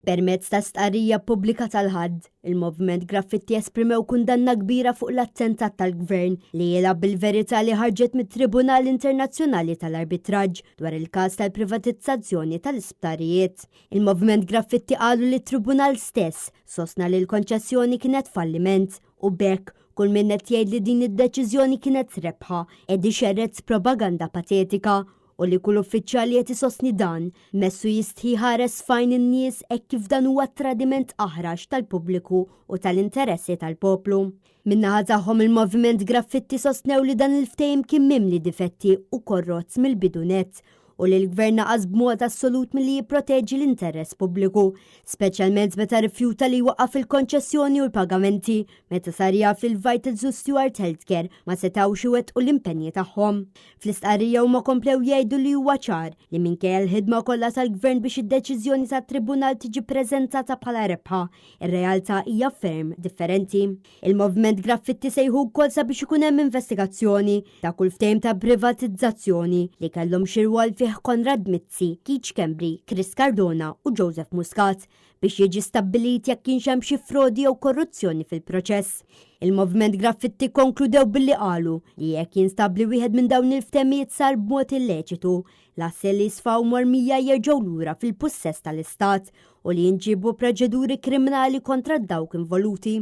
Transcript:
Permezz ta' stqarrija ppubblikata l-Ħadd, il-Moviment Graffitti esprimew kundanna kbira fuq l-attentat tal-Gvern li jilgħab bil-verità li ħarġet mit-Tribunal Internazzjonali tal-Arbitraġġ dwar il-każ tal-privatizzazzjoni tal-isptarijiet. Il-Moviment Graffitti qalu li t-Tribunal stess sostna li l-konċessjoni kienet falliment u b'hekk kull min qed jgħid li din id-deċiżjoni kienet rebħa qed ixerred propaganda patetika u li kull uffiċjal li qed isostni dan messu jistħi jħares f'għajn in-nies hekk kif dan huwa tradiment aħrax tal-pubbliku u tal-interessi tal-poplu. Min-naħa tagħhom il-Moviment Graffitti sostnew li dan il-ftehim kien mimli difetti u korrott mill-bidu nett u li l-Gvern naqas b'mod assolut milli jipproteġi l-interess pubbliku, speċjalment meta rifjuta li jwaqqaf il-konċessjoni u l-pagamenti meta sar jaf li l-Vitals u Steward Healthcare ma setgħux iwettqu l-impenji tagħhom. Fl-istqarrija huma komplew jgħidu li huwa ċar li minkejja l-ħidma kollha tal-Gvern biex id-deċiżjoni tat-Tribunal tiġi ppreżentata bħala rebħa, ir-realtà hija ferm differenti. Il-Moviment Graffitti sejħu wkoll sabiex ikun hemm investigazzjoni ta' kull ftehim ta' privatizzazzjoni li kellhom xi rwol fih Konrad Mizzi, Keith Schembri, Chris Cardona u Joseph Muscat biex jiġi stabbilit jekk kienx hemm xi frodi jew korruzzjoni fil-proċess. Il-Moviment Graffitti kkonkludew billi qalu li jekk jinstab li wieħed minn dawn il-ftehimiet sar b'mod illeċitu, l-assi li sfaw mormija jerġgħu lura fil-pussess tal-Istat u li jinġiebu proċeduri kriminali kontra dawk involuti.